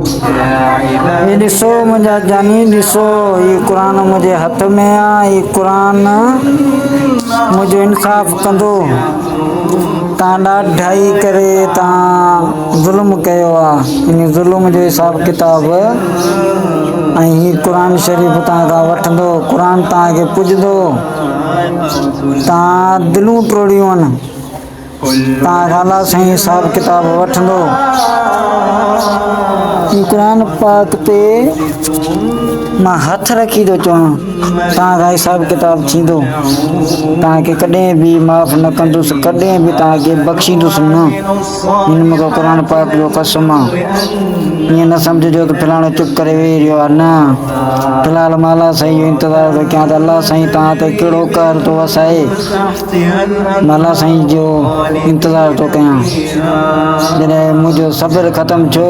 هي ڏسو منهنجا جاني ڏسو هي قرآن منهنجي هٿ ۾ آ هي قرآن منهنجو انصاف ڪندو تان ڏاڍائي ڪري تان ظلم ڪيو آ ان ظلم جو حساب ڪتاب ۽ هي قرآن شريف تان کان وٺندو قرآن تان کي پڄندو تان دلون ٽوڙيون آهن تان کان الله سائين حساب ڪتاب وٺندو. هي قرآن پاڪ تي مان هٿ رکي ٿو چوان تان کان حساب ڪتاب ٿيندو تان کي ڪڏهن به معاف نه ڪندس ڪڏهن به تان کي بخشيندس نه هن مون کي قرآن پاڪ جو قسم آ ائين نه سمجهجو ته فلاڻو چپ ڪري ويهي رهيو آ نه في الحال مان الله سائين جو انتظار ٿو ڪيان ته الله سائين تان تي ڪهڙو قهر ٿو وسائي مان الله سائين جو انتظار ٿو ڪيان جڏهن منهنجو صبر ختم ٿيو.